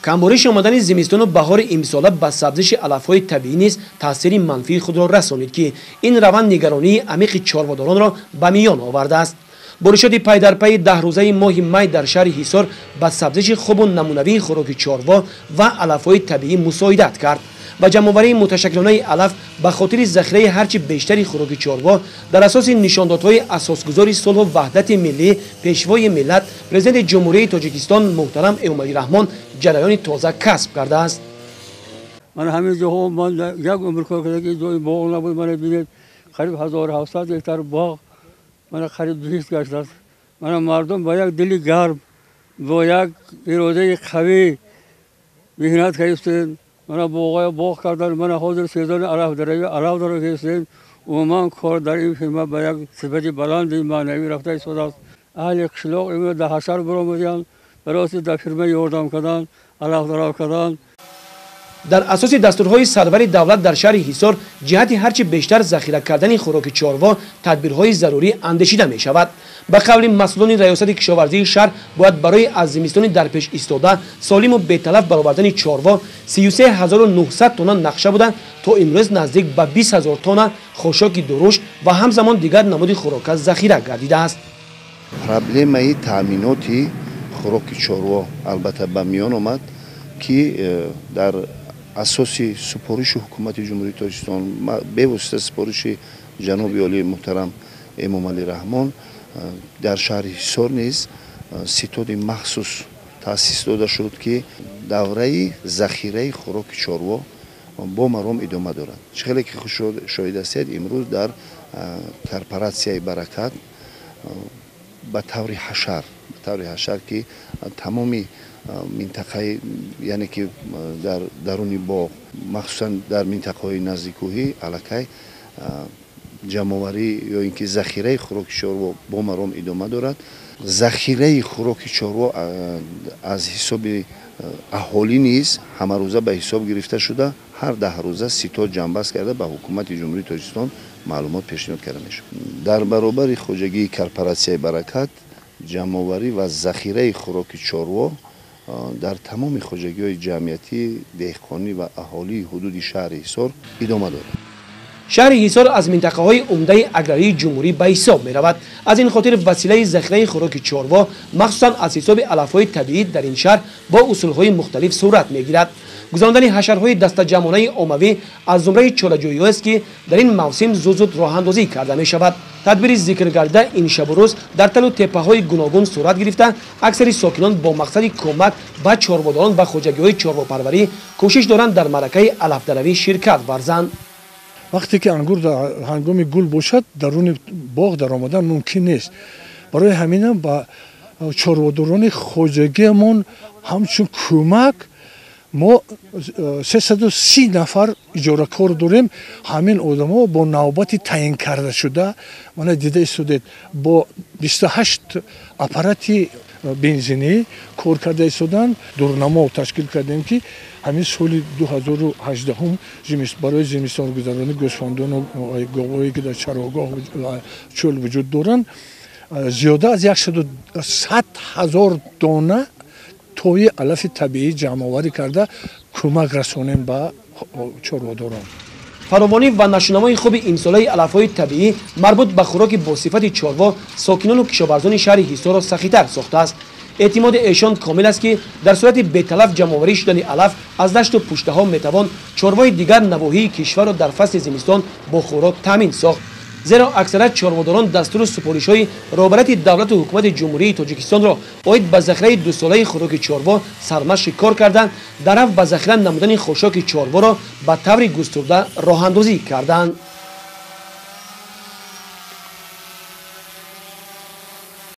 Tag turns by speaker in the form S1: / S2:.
S1: Камбориш омадани зимистону баҳори имсола ба сабзиши алафҳои табиӣ низ таъсири манфии худро расонид, ки ин раванд нигаронии амиқи чорводоронро ба миён овардааст. Боришоти пайдарпайи 10 рӯзаи моҳи май дар шаҳри Ҳисор ба сабзиши хубу намунавии хӯроки чорво ва алафҳои табиӣ мусоидат кард ва ҷамъоварии муташаккилонаи алаф ба хотири захираи ҳарчи бештари хӯроки чорво дар асоси нишондодҳои асосгузори сулҳу ваҳдати миллӣ, Пешвои миллат, Президенти Ҷумҳурии Тоҷикистон муҳтарам Эмомалӣ Раҳмон ҷараёни тоза касб кардааст.
S2: Ман ҳамин ҷоҳо ман як умр кор карда, ки ҷои боғ набуд. Мана бинед, қариб 1700 гектар боғ мана қариб 20 гаштааст. Мана мардум ба як дили гарм, бо як иродаи қавӣ меҳнат кардистем. Мана боғоя боғ кардан, мана ҳозир сезони алафдаравӣ, алаф дарокистем. Умуман кор дар ин фирма ба як сифати баланди маънавӣ рафта истодааст. Аҳли қишлоқ имрӯз дар ҳашар баромадиянд барои дар фирма ёрдам кардан, алафдарав кардан.
S1: Дар асоси дастурҳои сарвари давлат дар шаҳри Ҳисор ҷиҳати ҳарчи бештар захира кардани хӯроки чорво тадбирҳои зарурӣ андешида мешавад. Ба қавли масъулони раёсати кишоварзии шаҳр, бояд барои аз зимистони дар пеш истода солиму беталаф баровардани чорво 33 900 тонна нақша буда, то имрӯз наздик ба 20 ҳазор тонна хошоки дурушт ва ҳамзамон дигар намуди хӯрока захира гардидааст.
S3: Проблемаи таъминоти хӯроки чорво албатта ба миён омад, ки дар асоси супориши Ҳукумати Ҷумҳурии Тоҷикистон, бевосита супориши ҷаноби олии муҳтарам Эмомалӣ Раҳмон, дар шаҳри Ҳисор низ ситоди махсус таъсис дода шуд, ки давраи захираи хӯроки чорво бо маром идома дорад. Чӣ хеле ки шоҳид ҳастед, имрӯз дар корпоратсияи «Баракат» ба таври ҳашар, ки тамоми минтақаи, яъне ки дар даруни боғ, махсусан дар минтақаҳои наздиккӯҳӣ, аллакай ҷамъоварӣ ё ин ки захираи хӯроки чорво бо маром идома дорад. Захираи хӯроки чорво аз ҳисоби аҳолӣ низ ҳамарӯза ба ҳисоб гирифта шуда, ҳар 10 рӯза ситод ҷамъбаст карда, ба Ҳукумати Ҷумҳурии Тоҷикистон маълумот пешниҳод карда мешавад. Дар баробари хоҷагии корпоратсияи «Баракат» ҷамъоварӣ ва захираи хӯроки чорво дар тамоми хоҷагиҳои ҷамъиятӣ, деҳқонӣ ва аҳолии ҳудуди шаҳри Ҳисор идома дорад.
S1: Шаҳри Ҳисор аз минтақаҳои умдаи аграрии ҷумҳурӣ ба ҳисоб меравад. Аз ин хотир василаи захираи хӯроки чорво, махсусан аз ҳисоби алафҳои табиӣ, дар ин шаҳр бо усулҳои мухталиф сурат мегирад. Гузарондани ҳашарҳои дастаҷамъонаи оммавӣ аз зумраи чораҷӯиҳоест, ки дар ин мавсим зуд-зуд роҳандозӣ карда мешавад. Тадбири зикргардида ин шабу рӯз дар талу теппаҳои гуногун сурат гирифта, аксари сокинон бо мақсади кӯмак ба чорводорон ва хоҷагиҳои чорвопарварӣ кӯшиш доранд дар маъракаи алафдаравӣ ширкат варзанд.
S4: Вақте ки ангур ҳангоми гул бошад, даруни боғ даромадан мумкин нест. Барои ҳаминам ба чорводорони хоҷагиамон ҳамчун кӯмак мо 330 нафар иҷоракор дорем. Ҳамин одамо бо навбати таъин карда шуда, мана дида истодед, бо 28 аппарати бензинӣ кор карда истоданд. Дурнамо ташкил кардем, ки ҳамин соли 2018 барои зимистонгузаронӣ гӯсфандону говҳое, ки дар чарогоҳ, чӯл вуҷуд доранд, зиёда аз 100 000 дона тои алафи табиӣ ҷамъоварӣ карда, кӯмак расонем ба чорводорон.
S1: Фаровонӣ ва нашунамои хуби имсолаи алафҳои табиӣ марбут ба хӯроки босифати чорво сокинону кишоварзони шаҳри Ҳисорро сахитар сохтааст. Эътимоди эшон комил аст, ки дар сурати беталаф ҷамъоварӣ шудани алаф аз дашту пуштаҳо метавон чорвои дигар навоҳии кишварро дар фасли зимистон бо хӯрок таъмин сохт, зеро аксарият чорводорон дастуру супоришҳои роҳбарияти давлату ҳукумати Ҷумҳурии Тоҷикистонро оид ба захираи дусолаи хӯроки чорво сармашқи кор карда, дарав ба захира намудани хошоки чорворо ба таври густурда роҳандозӣ карданд.